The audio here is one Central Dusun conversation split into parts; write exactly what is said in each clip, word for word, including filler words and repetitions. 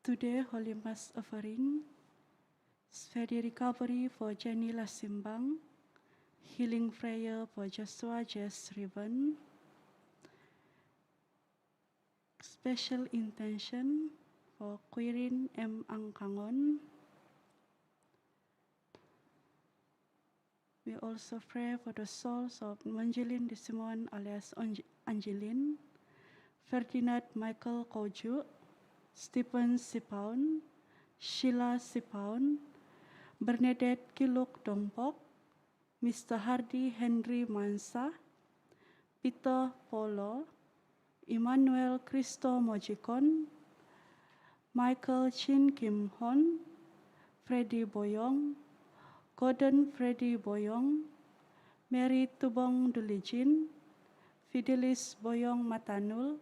Today, Holy Mass offering, speedy recovery for Jenny Lasimbang, healing prayer for Joshua J Srivan, special intention for Quirin M Angkangon. We also pray for the souls of Manjilin Disimon alias Anj- Anjilin, Ferdinand Michael Koju, Stephen Sipaun, Sheila Sipaun, Bernadette Kiluk Dompok, Mister Hardy Henry Mansa, Peter Polo, Emmanuel Christo Mojikon, Michael Chin Kim Hon, Freddy Boyong, Gordon Freddy Boyong, Mary Tubong Dulijin, Fidelis Boyong Matanul,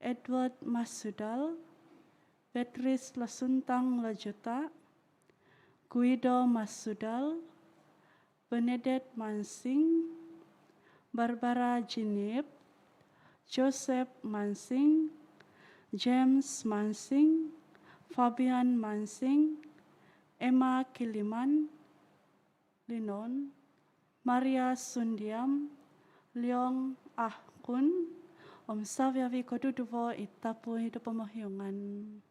Edward Masudal, Beatrice Lasuntang Lajuta, Guido Masudal, Bernadette Mansing, Barbara Jinip, Joseph Mansing, James Mansing, Fabian Mansing, Emma Kiliman, Linon, Maria Sundiam, Leong Ah Kun, om saviavi koduduvo i tapui do pomohiungan.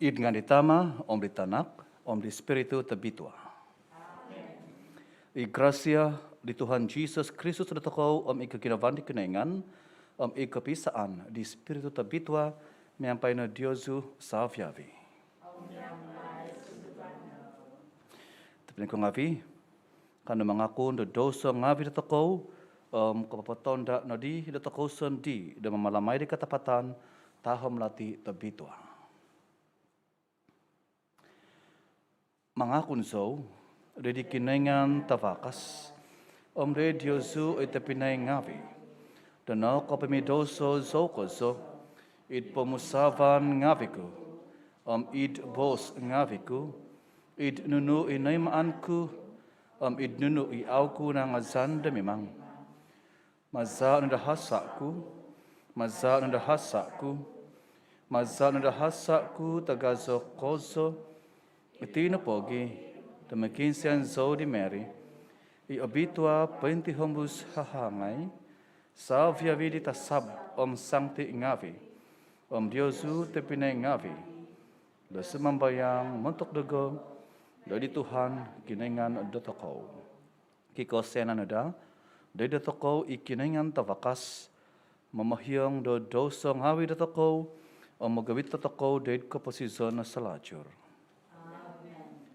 Id ngaan di Tama, om di Tanak, om di Spiritu Tobitua. I grasia di Tuhan Jisus Kristus dotokou, om i koginavaan di Kinoingan, om i kopisaan di Spiritu Tobitua, miampai no diozu saviavi. Tobpinai ku ngavi, kanou mangakun do douso ngavi dotokou, om kopopotonda nodi dotokou sondii do mamalamai di katapatan tahom lati tobitua. Mangakun zou doid di Kinoingan Tavakas, om doid diozu oi tobpinai ngavi, do nokopomidouso zou kozo, id pomusaavan ngavi ku, om id boos ngavi ku, id nunu i noimaan ku, om id nunu i au ku nangazan do mimang. Maza no do hasa ku, maza no do hasa ku, maza no do hasa ku tagazo kozo. Iti no pogi do mokiinsian zou di Mary i obitua pointihombus hahangai, saviavi di tasab om sangti ngavi, om diozu tobpinai ngavi, do sumambayang montok dogo doid di Tuhan Kinoingan dotokou. Kikosianan no daa doid dotokou i Kinoingan Tavakas, momohiong do douso ngavi dotokou, om mogovit dotokou doid koposizon salajur.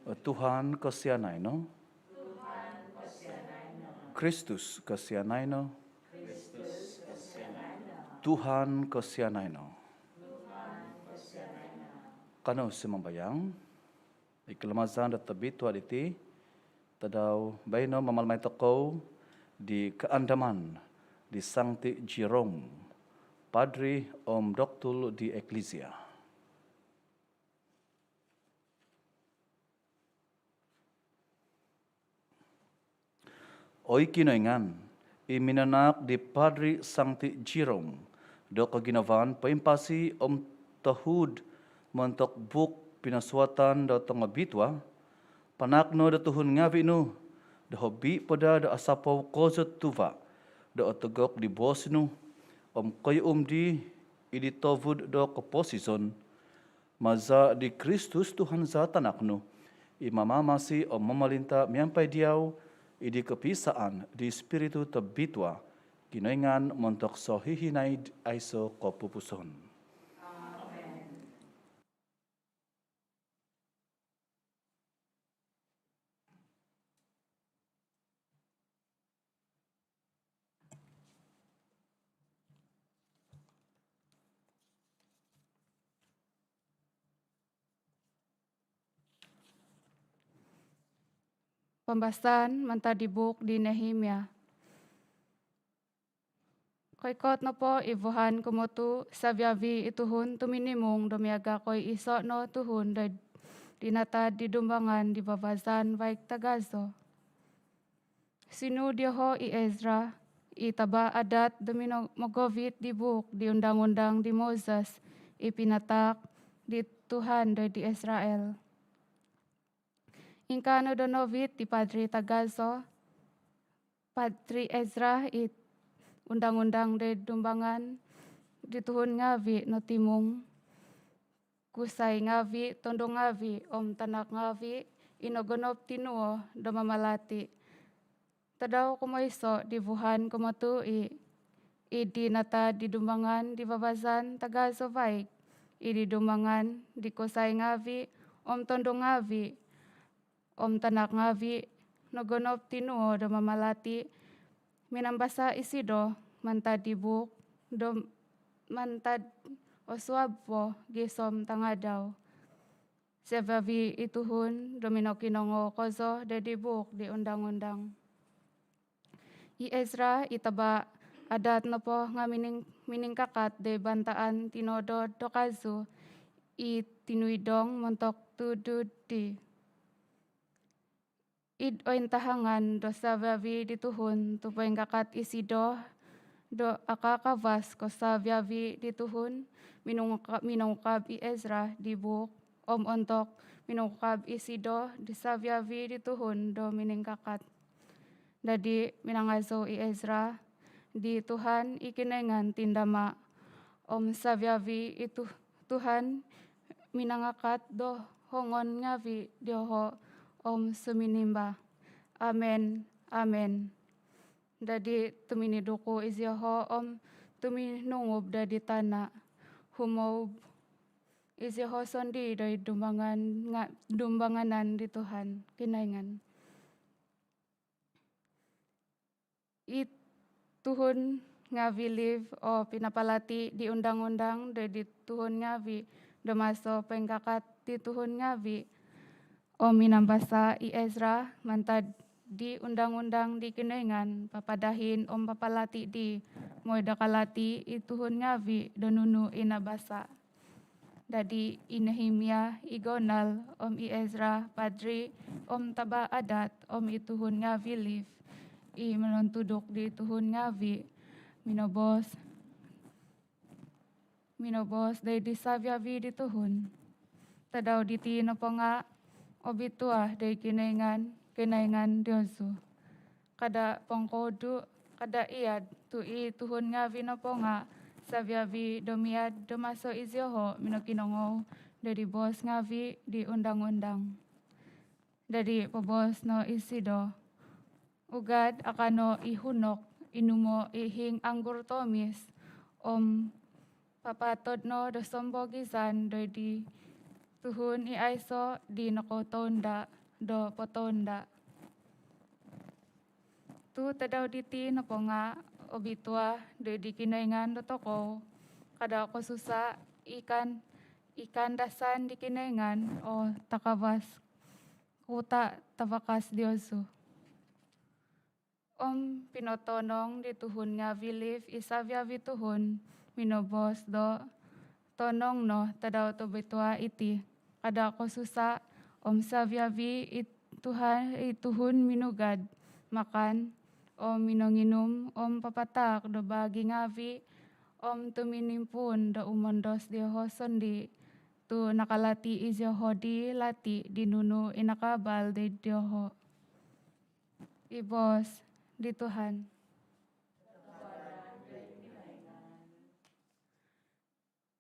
O Tuhan, kosianai no. Kristus, kosianai no. Tuhan, kosianai no. Kanou sumambayang. Id kalamazan do tobitua diti tadau baino, mamalamai tokou di kaandaman di Sangti Jerome, Padri om Doktul di Eklisia. Oi Kinoingan, i minanaak di Padri Sangti Jerome do koginavaan poimpasi om tohuud montok buuk pinosuatan do tongobitua, panaak no do tuhun ngavi nu do hobi po daa do asapou kozo tuva do otogok di boos nu, om koiyo-um di id di tovud do koposizon, maza di Kristus Tuhan za Tanak nu, i mamamasi om momolinta miampai diau id di kopisaan di Spiritu Tobitua, Kinoingan montok sohihinaid aiso kopupuson. Pambasaan mantad di buuk di Nehemia. Koikot nopo i vuhan kumotu, saviavi i tuhun tuminimung do miaga koi iso no tuhun doid di natad di dumbangan di vavazan vaig tagazo. Sinuu dioho i Ezra, i taba adat, do mino- mogovit di buuk di undang-undang di Moses, i pinataak di Tuhan doid di Israel. Ingkaa no do novit di padri tagazo, Padri Ezra, i undang-undang doid dumbangan di tuhun ngavi notimung, kusai ngavi, tondu ngavi om tanak ngavi, i nogonop tinuo do mamalati. Tadau kumoiso di vuhan kumotu i, id di natad di dumbangan di vavazan tagazo vaig, id di dumbangan di kusai ngavi om tondu ngavi om tanak ngavi nogonop tinuo do mamalati, minambasa isido mantad di buuk do mantad o suab po gisom tangadau. Saviavi i tuhun do minokinongou kozo doid di buuk di undang-undang. I Ezra, i taba adat nopo nga mining- miningkakat di bantaan tinodod do kazu i tinuidong montok tudu'ddi. Id ointahangan do saviavi di tuhun tu poingkakat isido do akakavas ko saviavi di tuhun, minungka- minungkab i Ezra di buuk, om ontok minungkab isido di saviavi di tuhun do miningkakat. Dadi minangazou i Ezra di Tuhan i Kinoingan tindama, om saviavi i tu- Tuhan minangakat do hongon ngavi' dioho' om suminimba, "Amen, amen." Dadi' tuminiduku izioho' om tuminungub dadi tana', humoub izioho' sondii' doid dumbangan nga-, dumbanganan di Tuhan Kinoingan. I tuhun ngavi' Liv o pinapalati' di undang-undang doid di tuhun ngavi' do maso poingkakat di tuhun ngavi'. Om minambasa' i Ezra mantad di undang-undang di Kinoingan, papadahin om papalati' dii moi do kalati' i tuhun ngavi' do nunu i nabasa'. Dadi' i Nehemia, i gonal, om i Ezra, padri, om taba' adat, om i tuhun ngavi' Liv i minontuduk di tuhun ngavi', minoboos, minoboos doid di savi-avi di tuhun, "Tadau diti nopo nga' obitua doid Kinoingan, Kinoingan diozu. Kada' pongkoudu', kada' iad, tu' i tuhun ngavi' nopo nga' savi-avi do miad do maso izioho' minokinongou doid di boos ngavi' di undang-undang." Dadi' poboos no isido, "Ugad, akano' i hunok, inumo' i hiing anggur toomis, om papatod no do sombogizan doid di tuhun i aiso' di nokotounda' do potounda'. Tu' tadau diti nopo nga' obitua doid di Kinoingan dotokou, kada' kosusa' i kaan-, i kaandasan di Kinoingan o takavas ku ta-, tavakas diozu." Om pinotonong di tuhun ngavi' Liv i savi-avi tuhun, minoboos do, "Tonong no, tadau tobitua iti, kada' kosusa'." Om savi-avi i tuha-, i tuhun minugad, makan, om minonginum, om papataak do baagi ngavi', om tuminimpuun do umondos dioho' sondii', tu' nakalati' izioho' di lati' di nunu i nakaabal doid dioho'. I boos di Tuhan.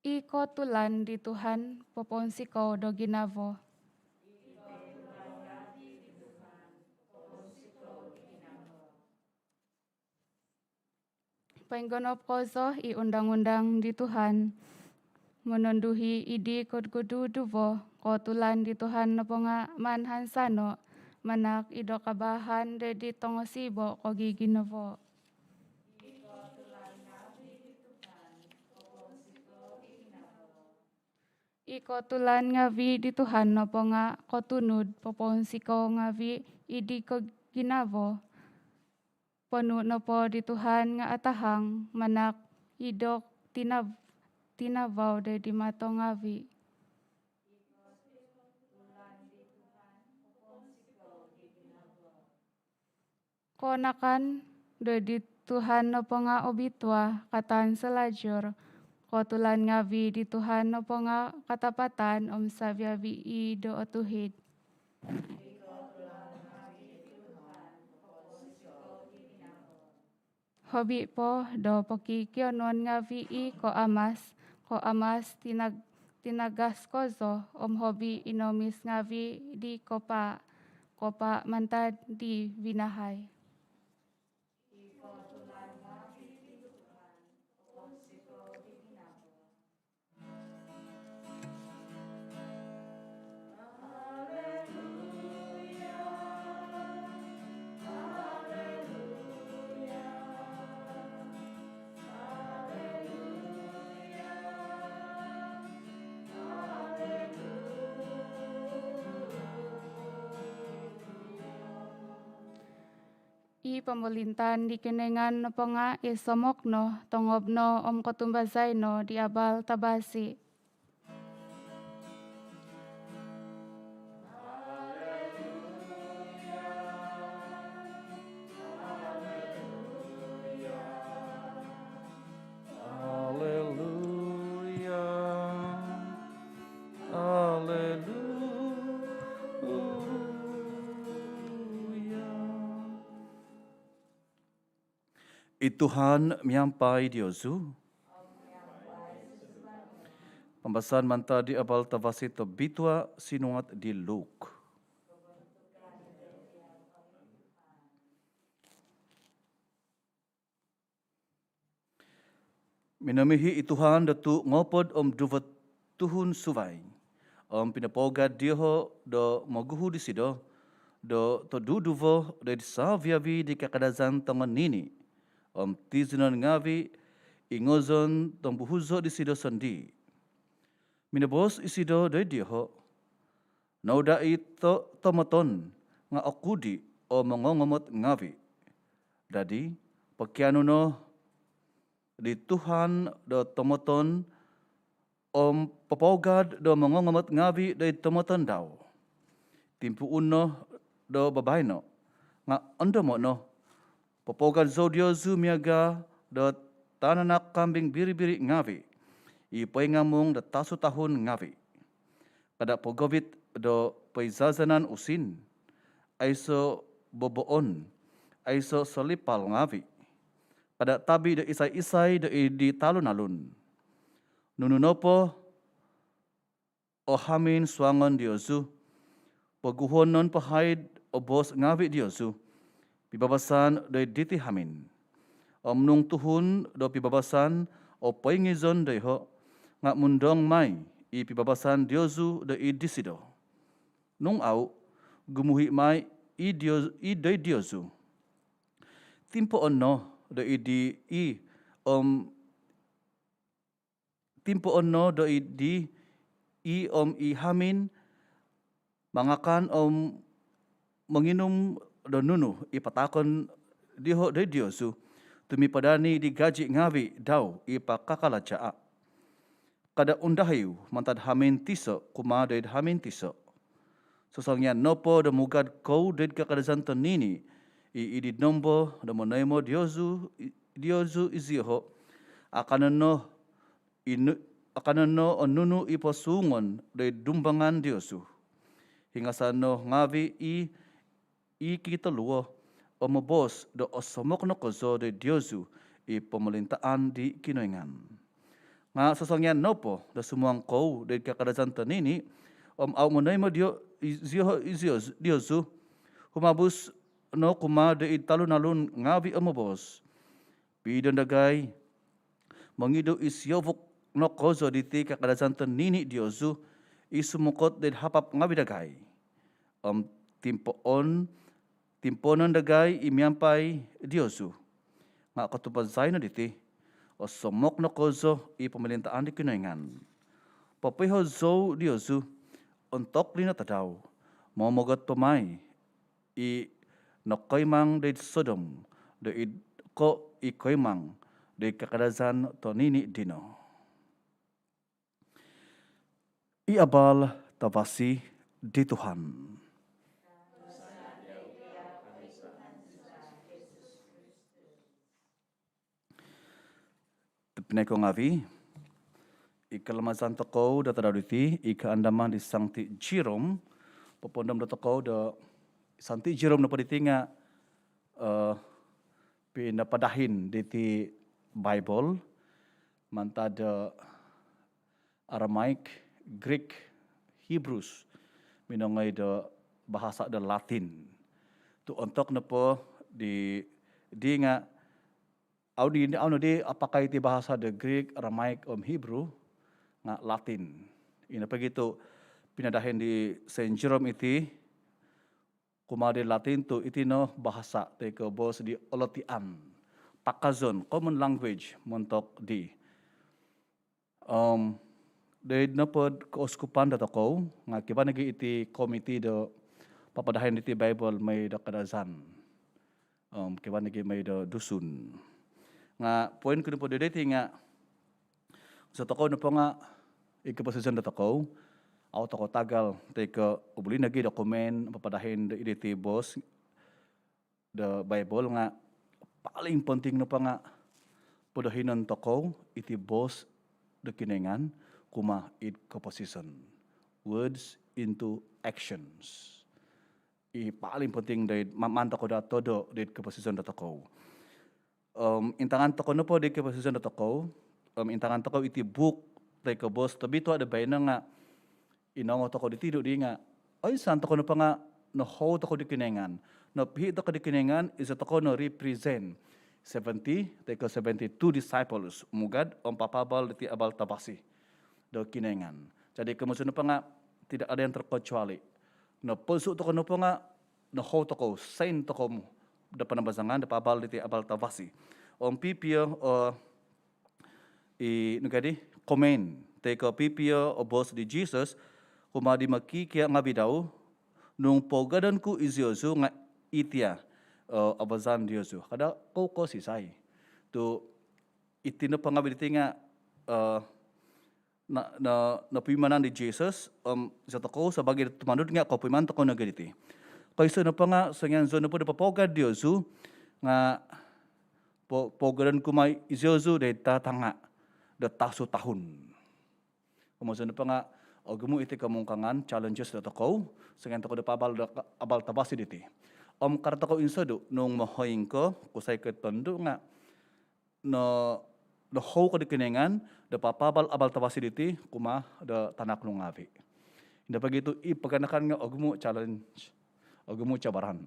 I kotulan di Tuhan popounsikou do ginavo. Poinggonop kozo i undang-undang di Tuhan, mononduhi i di koduduvo. Kotulan di Tuhan nopo nga' maan hansano', manahak i do kabaahan doid di tongosibo' koginavo. I kotulan ngavi' di Tuhan nopo nga' kotunud, popounsikou ngavi' i di koginavo. Ponuu' nopo di Tuhan nga' atahang, manahak i do tinav-, tinavau doid di mato ngavi'. Koonakan doid di Tuhan nopo nga' obitua, kataan salajur. Kotulan ngavi' di Tuhan nopo nga' katapatan, om savi-avi i do otuhid. Hobi po do pokikionuon ngavi' i ko' amas, ko' amas tinag-, tinagas kozo, om hobi i noomis ngavi' di kopaa, kopaa mantad di vinahai. I pomolintaan di Kinoingan nopo nga' i somok no, tongob no, om kotumbazai no di abal tabasi'. Haleluya. Haleluya. I Tuhan miampai diozu. Pambasaan mantad di Abal Tavasi Tobitua sinuat di Luke. Minomihi i Tuhan do tuu ngopod om duvo tuhun suvai, om pinopougad dioho do moguhu disido do toduduvo doid savi-avi di kakadazan tongonini, om tizonon ngavi i ngozon tombuhuzo disido sondii. Minoboos isido doid dioho, "Nouda i to- tomoton nga okudi o mongongomot ngavi. Dadi, pokianu no di Tuhan do tomoton, om popougad do mongongomot ngavi doid tomoton dau. Timpuun no do babaino, nga ondomo no, popougad zou diozu miaga do tananak kambing biri-biri ngavi i poingamung do tasu tahun ngavi. Kada pogovit do poizazanan usin, aiso boboon, aiso solipal ngavi. Kada tabi do isai-isai doid di talun-alun. Nunu nopo o hamin suangon diozu, poguhuon no po haid o boos ngavi diozu, pibabasan doid diti hamin. Om nung tuhun do pibabasan o poingizon doiho, nga mundong mai i pibabasan diozu doid disido. Nung au, gumuhi mai i dio- i doid diozu. Timpoon no doid di i om timpoon no doid di i om i hamin mangakan om monginum do nunu i pataakon dioho doid diozu, tu mipadan i di gaji ngavi dau i pakakalajaa. Kada undahiu mantad hamin tiso kumaa doid hamin tiso. Sosongian nopo do mugad kou doid kakadazan tonini, i id nombo do monoimo diozu i- diozu izioho, akanon no inu- akanon no o nunu i posuungon doid dumbangan diozu. Hingasan no ngavi i i kitoluo om moboos do osomok no kozo doid diozu i pomolintaan di Kinoingan. Nga sosongian nopo do sumuang kou doid kakadazan tonini om au monoimo dio- i- zioho iziozu, diozu, humabus no kumaa doid talun-alun ngavi om moboos, 'Piidon dagai, mongidu i siovuk no kozo diti kakadazan tonini diozu i sumukot doid hapap ngavi dagai. Om timpoon, timpoonon dagai i miampai diozu. Nga kotupazai no diti, osomok no kozo i pomolintaan di Kinoingan. Popoiho zou diozu, ontok lino tadau, momogot po mai i nokoimang doid Sodom doid ko i koimang doid kakadazan tonini dino.' I Abal Tavasi di Tuhan. Tobpinai ko ngavi, i kalamazan tokou do tadau diti i kaandaman di Sangti Jerome. Popondom do tokou do Sangti Jerome nopo diti nga, eh, pinapadahin diti Bible mantad do Aramaic, Greek, Hebrews, minongoi do bahasa do Latin. Tu ontok nopo di, di nga au di, au nodi apakai iti bahasa do Greek, Aramaic om Hebrew, nga Latin. Ino pogi tu pinadahin di Saint Jerome iti kumaa di Latin tu iti no bahasa toi ko boos di olotian, pakazon, common language montok di. Om doid nopo do keuskupan do tokou nga kivaa nogi iti komiti do papadahin diti Bible mooi do Kadazan. Om kivaa nogi mooi do Dusun. Nga poingkuo nopo do diti nga, so tokou nopo nga i koposizon do tokou, au tokou tagal toi ko obuli nogi dokumen papadahin do id diti boos do Bible nga paling penting nopo nga podohinon tokou iti boos do Kinoingan kumaa id koposizon. Words into actions. I paling penting doid ma-, maan tokou do todo doid koposizon do tokou. Om intangan tokou nopo doid koposizon do tokou, om intangan tokou iti buuk toi ko boos tobitua do baino nga inongou tokou diti do di nga oinsanan tokou nopo nga nohou tokou di Kinoingan. Nopihi tokou di Kinoingan, iso tokou no represent seventy toi ko seventy two disciples, mugad om papaabal diti abal tavasi do Kinoingan. Jadi komozon nopo nga tidak ada yang terkecuali. Noponsu tokou nopo nga nohou tokou, sign tokou do panambazangan do paabal diti abal tavasi. Om pipio o i nugadi comment toi ko pipio o boos di Jesus kumaa di mokikia ngavi dau, nung pougadon ku iziozu nga itia o abazan diozu. Kada kou kosisai. Tu iti nopo ngavi diti nga eh, na, na, nopuimanan di Jesus, om iso tokou sabaagi do tumanud nga kopuimanan tokou nogi diti. Koiso nopo nga songian zou nopo do popougad diozu nga po, pougadon ku mai iziozu doid tatanga do tasu tahun. Komozon nopo nga ogumu iti komungkangan, challenges do tokou songian tokou do paabal do abal tavasi diti. Om kada tokou insodu nung mohoing ko, kusai ko tondu nga no, nohou ko di Kinoingan do papaabal abal tavasi diti kumaa do tanak nu ngavi. Inda pogi tu i paganakan nga ogumu challenge, ogumu cabaran.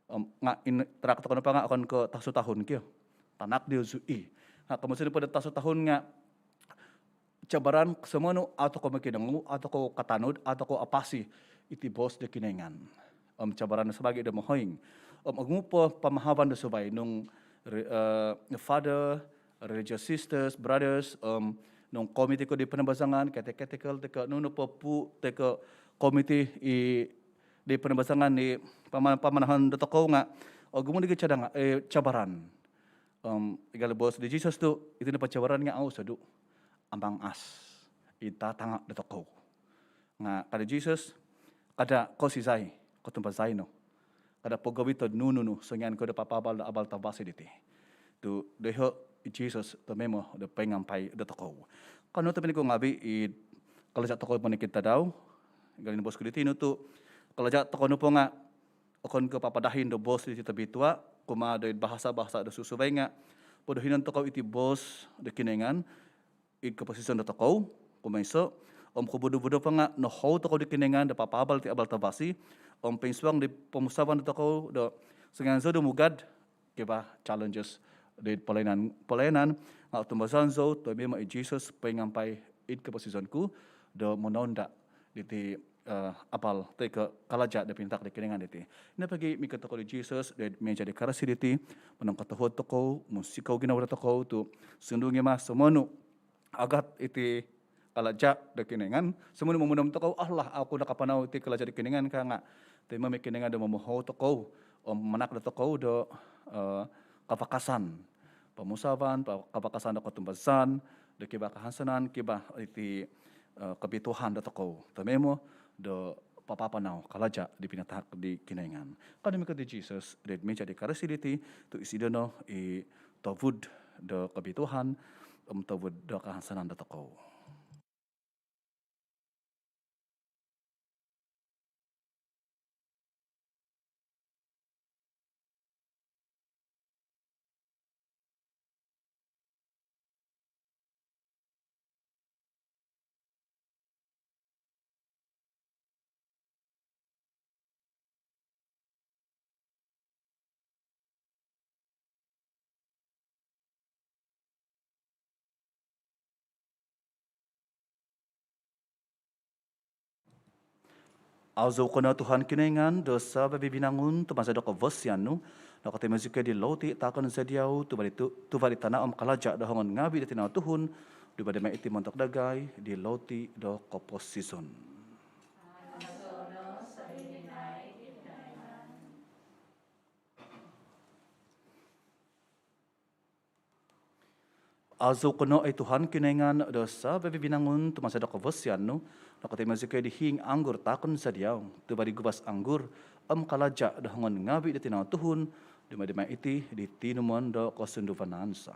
Om nga in tanak tokou nopo nga okon ko tasu tahun kio. Tanak diozu i. Nga komozon nopo do tasu tahun nga cabaran somonu, au tokou mokinongou, au tokou katanud, au tokou apasi iti boos do Kinoingan. Om cabaran sabaagi do mohoing. Om ogumu po pamahavan do suvai nung re, eh, father, religious sisters, brothers, om nung komiti ko di panambazangan, kateketikal toi ko nunu po pu toi ko komiti i di panambazangan di pama, pamanahon do tokou nga ogumu nogi cadangan, eh, cabaran. Om miagal boos di Jesus tu, iti nopo cabaran nga au sodu amang as id tatanga do tokou. Nga ka di Jesus, kada kosisai, kotumbazai no. Kada pogovit do nunu-nunu songian ko do papaabal do abal tavasi diti. Tu doiho i Jesus tomoimo do poingampai do tokou. Kanou tobpinai ku ngavi, id kalaja tokou monikid tadau, miagal di boos ku di tinu tu kalaja tokou nopo nga okon ko papadahin do boos diti tobitua kumaa doid bahasa-bahasa do susuvai nga podohinon tokou iti boos do Kinoingan id koposizon do tokou. Kumoiso, om kobudu-budu po nga nohou tokou di Kinoingan do papaabal iti abal tavasi om poinsuang di pomusavan do tokou do songian zou do mugad, kivaa challenges di pelayanan, pelayanan nga otumbazaan zou tomoimo i Jesus poingampai id koposizon ku do monounda diti eh, abal toi ko kalaja do pinatahak di Kinoingan diti. Ino pogi mikot tokou di Jesus doid mija di karasi diti, monongkotohuod tokou, munsikou ginavo do tokou tu sundung i ma somonu agat iti kalaja do Kinoingan, somonu momunom tokou, Allah, au oku nakapanau iti kalaja do Kinoingan ka nga, tomoimo i Kinoingan do momohou tokou om manahak do tokou do eh, kavakasan pomusavan, pa, kavakasan do kotumbazaan, do kivaa kahansanan, kivaa iti eh, kobituaan do tokou tomoimo do papapanau kalaja di pinatahak di Kinoingan. Kanou mikot di Jesus doid mija di karasi diti tu isido no i tovud do kobituaan om tovud do kahansanan do tokou. Azou ko no Tuhan Kinoingan do savi-avi vinangun, tu maza do kavasian nu nokotoimo zikoi di loti taakon za diau, tuva' di tu, tuva' di tana' om kalaja' do hongon ngaavi' do tinau tuhun, dumadi mai iti montok dagai di loti do koposizon. Azou ko no oi Tuhan Kinoingan do savi-avi vinangun, tu maza do kavasian nu nokotoimo zikoi di hiing anggur taakon za diau, tuva' di guvas anggur om kalaja' do hongon ngaavi' do tinau tuhun, dumadi mai iti di tinumon do kosunduvanan za.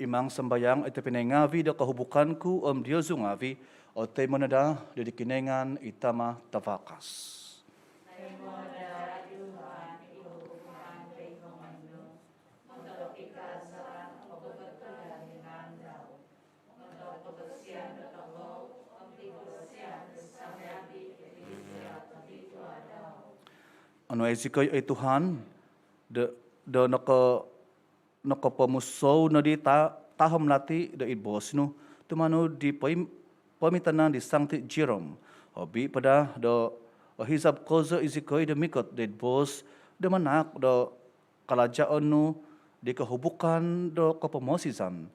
Imang sambayang iti pinai ngavi do kohubukan ku om diozu ngavi otoimo no daa di Kinoingan i Tama Tavakas. Onuai zikoi oi Tuhan do, do noko nokopomusou nodi ta, tahom lati do id boos nu tumanud di poim, poomitanan di Sangti Jerome. Hobi po daa do ohizab kozo izikoi do mikot do id boos do manaak do kalajaon nu di kohubukan do kopomosizan.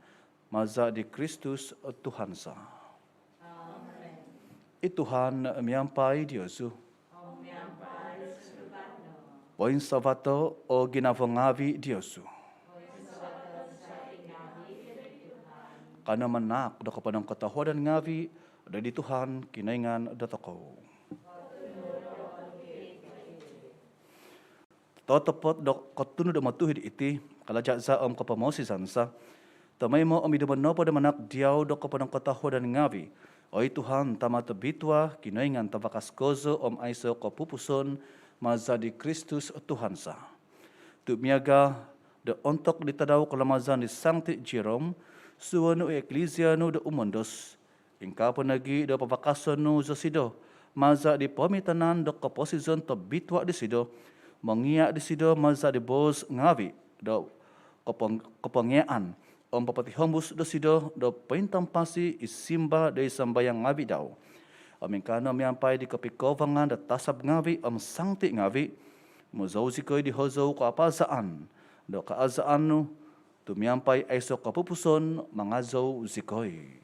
Maza di Kristus Tuhan za. I Tuhan miampai diozu. Poinsavato o ginavo ngavi diozu. Kano manaak do koponongkotohuadan ngavi do di Tuhan Kinoingan dotokou. Totopot do kotunud om otuhid iti, kalaja za om kopomosizan za, tomoimo om id nombo nopo do manaak diau do koponongkotohuadan ngavi, oi Tuhan, Tama tobitua, Kinoingan tavakas kozo om aiso kopupuson, maza di Kristus Tuhan za. Tu miaga do ontok di tadau kalamazan di Sangti Jerome, suhuo nu i eklisia nu do umondos, ingkaa po nogi do pavakason nu zosido maza di poomitanan do koposizon tobitua disido, mongia disido maza di boos ngavi do kopong, kopongiaan om popotihombus dosido do pointampasi i simba do i sambayang ngavi dau. Om ingkaa no miampai di kopikovangan do tasab ngavi om sangti ngavi, muzou zikoi di hozou kaapazaan do kaazaan nu, tu miampai aiso kopupuson mangazou zikoi.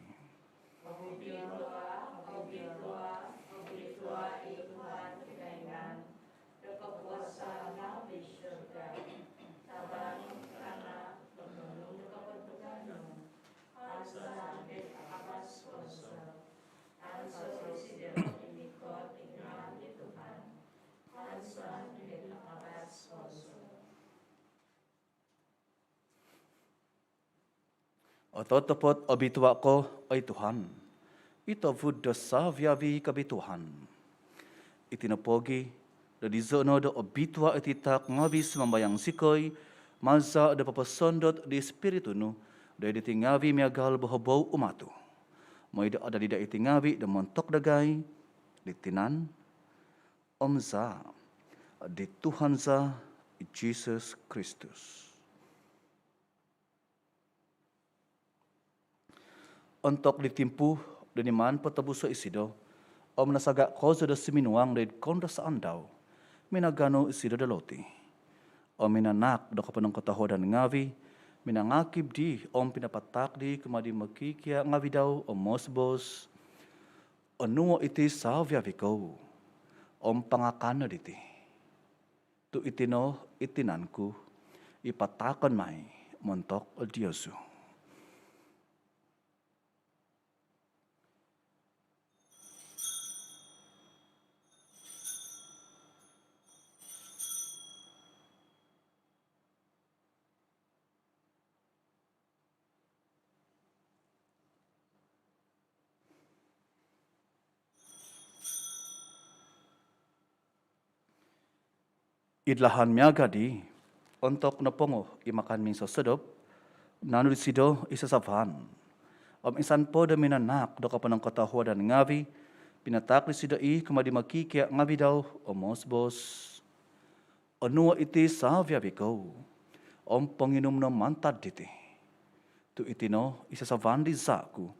Ototopot obitua ko, oi Tuhan, i tovud do savi-avi kobituaan. Iti nopogi, do dizo no do obitua iti taak ngavi sumambayang zikoi, maza do poposondot di Spiritu nu do id iti ngavi miagal bohobou umatu. Moi do adadi daa iti ngavi do montok dagai di tinan om zaa di Tuhan za i Jesus Kristus. Ontok di timpu do niman potobuso isido om nasaga kozo do suminuang do id koundasaan dau, minaganu isido do loti om minanaak do koponongkotohuadan ngavi, minangakib dii om pinapataak dii kumaa di mokikia ngavi dau om mosbos: Onuo iti savi-avi kou om pangakan no diti, tu iti no i tinan ku i pataakon mai montok diozu. Id lahan miaga dii, ontok nopongo i makan minsosodop, naanu disido i sasavan om insan po do minanaak do koponongkotohuadan ngavi, pinataak disido i kumaa di mokikia ngavi dau om mosbos: Onuo iti savi-avi kou om ponginum no mantad diti, tu iti no i sasavan di zaa ku,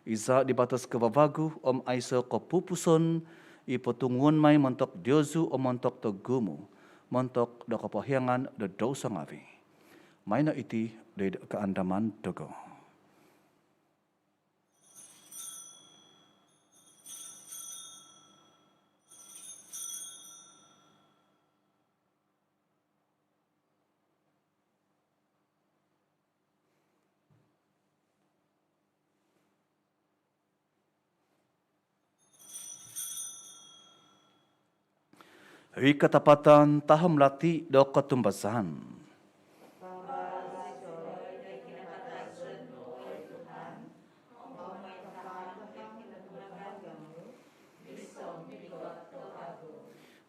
i zaa di batos kavavagu om aiso kopupuson, i potunguon mai montok diozu om montok togumu, montok do kopohiangan do douso ngavi. Maino iti do id kaandaman dogo. I katapatan tahom lati do kotumbazaan.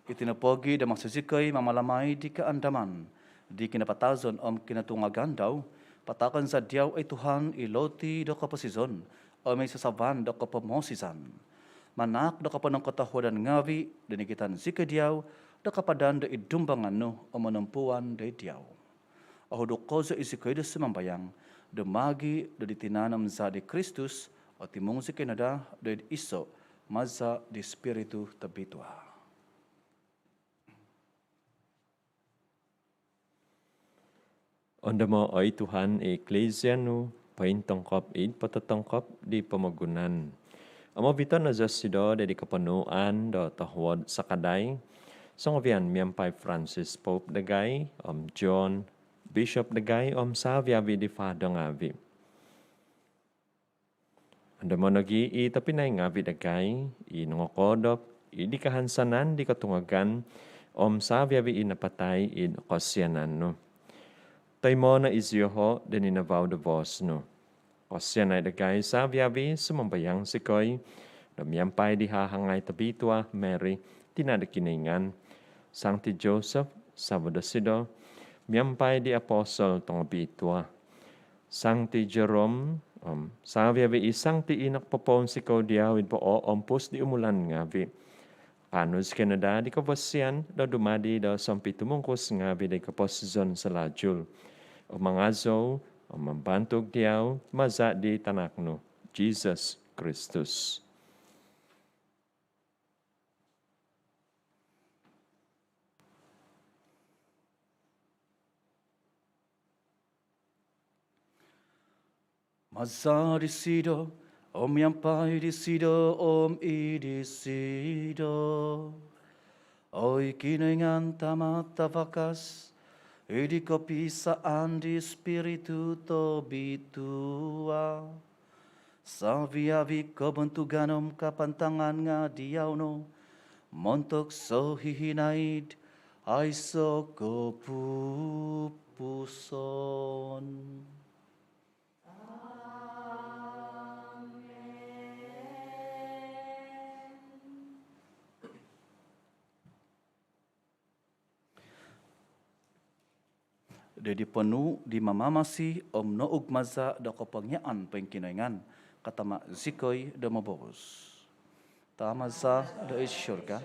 Iti nopogi' do maso zikoi mamalamai di kaandaman di kinapatazon om kinotungagan dau, pataakon za diau, oi Tuhan, i loti do koposizon om i sasavan do kopomoosizan. Manaak do koponongkotohuadan ngavi' do nikitan zikoi diau do kapadan do id dumbangan nu om monompuan do id diau. Ohuduk kozo i zikoi do sumambayang do maagi' do di tinan om zaa' di Kristus, otimung zikoi no daa do id iso' maza' di Spiritu Tobitua. Ondomo', oi Tuhan, i Eklisia nu pointongkop id pototongkop di pomogunan om ovito' no zosido do id koponuan do tohuod sakadai songovian miampai Francis Pope dagai om John Bishop dagai om savi-avi' di fado ngavi'. Ondomo' nogi' i tobpinai ngavi' dagai i nongokoodop id kahansanan di kotungagan om savi-avi' i napatai id kosianan nu. Toimo' no iziioho' do ninavau do boos nu. Kosianai dagai savi-avi', sumambayang zikoi do miampai di hahangai tobitua Mary, tina' do Kinoingan, Sangti Joseph savo' dosido, miampai di apostol tongobitua, Sangti Jerome om savi-avi' i sangti i nokopopounsikou diau id pooompus di umulan ngavi', kaanu zikoi no daa di kobosian do dumadi do sompitumungkus ngavi' di koposizon salajul om mangazou om mambantug diau maza' di tanak nu Jisus Kristus. Maza' disido, om miampai disido, om id disido, oi Kinoingan Tama' Tavakas, id kopiisaan di Spiritu Tobitua, savi-avi' kobontugan om kapantangan nga' diau no, montok sohihinaid aiso' kopupuson. Do di ponuu' di mamamasi om nougmaza' do kopongiaan poingkinoingan, katama' zikoi do moboos. Tama za do id surga,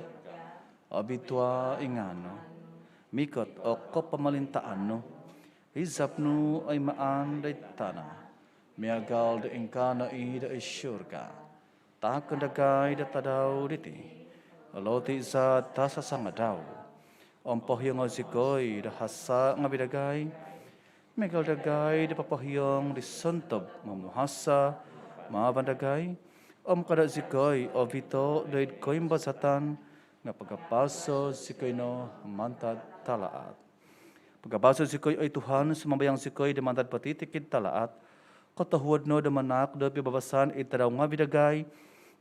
obitua i ngaan nu, mikot o kopomolintaan nu, hizab nu oi maan do id tana' miagal do ingkaa no i do id surga. Taakon dagai do tadau diti o loti za tasasangadau. Om pohiongo zikoi do hasa' ngavi' dagai, miagal dagai do popohiong di sontob momuhasa' mavan dagai. Om kada' zikoi ovito' do id koimbazatan, nga' pagabaso' zikoi no mantad talaat. Pagabaso' zikoi, oi Tuhan, sumambayang zikoi, do mantad potitikid talaat. Kotohuod no do manaak do pibabasan id tadau ngavi' dagai,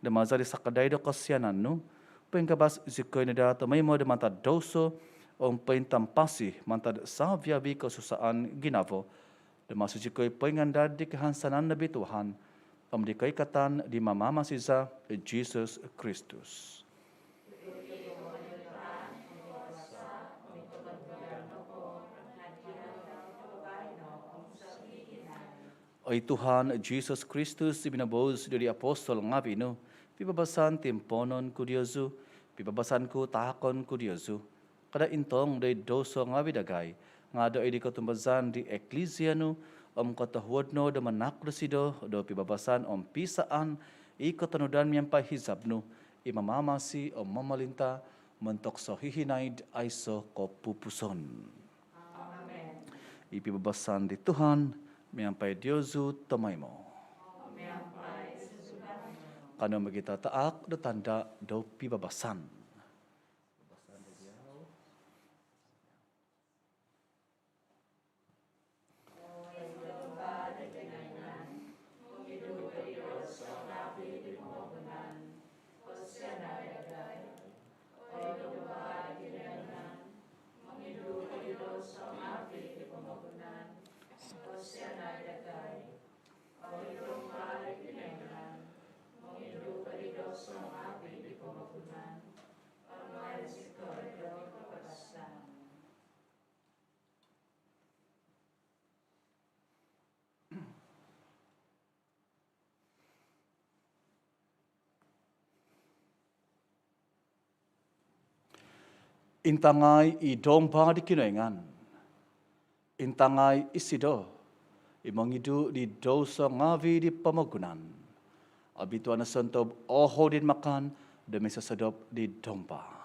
do maza' di sakadai do kosianan nu, poingabas zikoi no daa tomoimo do mantad douso om pointampasi mantad savi-avi' kosusaan ginavo, do maso zikoi poingandad di kahansanan nobituahan om di koikatan di mamamasi za i Jisus Kristus. Oi Tuhan Jisus Kristus, i minoboos do di apostol ngavi' nu, pibabasan timpoonon ku diozu, pibabasan ku taakon ku diozu. Kada' intong do id douso ngavi' dagai, nga' do id kotumbazaan di Eklisia nu, om kotohuod no do manaak dosido do pibabasan om piisaan i kotonudan miampai hizab nu, i mamamasi om momolinta' montok sohihinaid aiso' kopupuson. Amen. I pibabasan di Tuhan miampai diozu tomoimo. Kanou mogitataak do tanda' do pibabasan. Intangai i Domba di Kinoingan. Intangai isido i mongidu di douso ngaavi di pomogunan. Obitua no sontob ohou di makan do misosodop di Domba.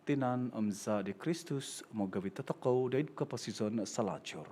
Tinan om zaa di Kristus mogovit dotokou doid koposizon salajur.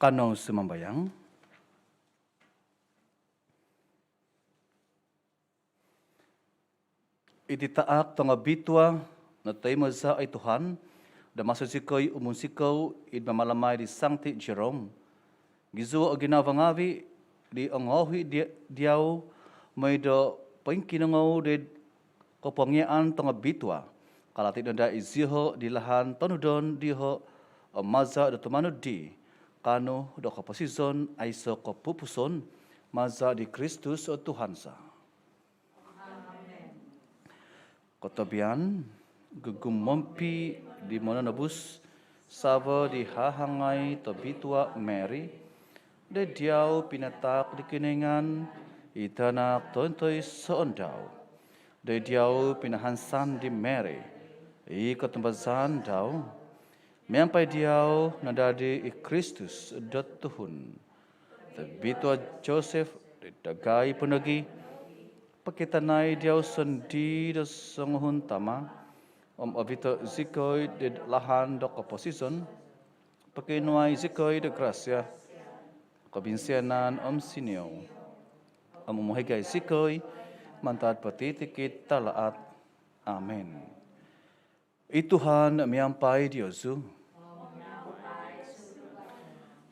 Kanou sumambayang. Iti taak tongobitua notoimo za, oi Tuhan, do maso zikoi umunsikou id mamalamai di Sangti Jerome. Gizuo o ginavo ngaavi di ongouhi di-, diau mooi do poingkinongou doid kopongiaan tongobitua. Kalati no daa iziho di lahan tonudon diho om maza do tumanud dii, kaanu do koposizon aiso kopupuson, maza di Kristus o Tuhan za. Kotobian, gugumompi di Mononobus, savo di hahangai tobitua Mary, doid diau pinataak di Kinoingan i Tanak tointoisoon dau. Doid diau pinahansan di Mary i kotumbazaan dau. Miampai diau nadadi i Kristus do tuhun. Tobitua Joseph, doid dagai po nogi, pokitanai diau sondii do songuhun tama, om ovito zikoi doid lahan do koposizon. Pokionuai zikoi do grasia, kobinsianan om siniou, om umohigai zikoi mantad potitikid talaat. Amen. I Tuhan miampai diozu.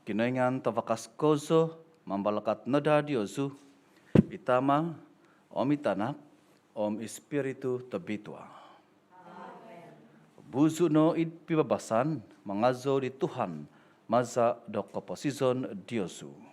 Kinoingan tavakas kozo mambalakat no daa diozu, i Tama, om i Tanak, om i Spiritu Tobitua. Buzu no id pibabasan, mangazou di Tuhan maza do koposizon diozu.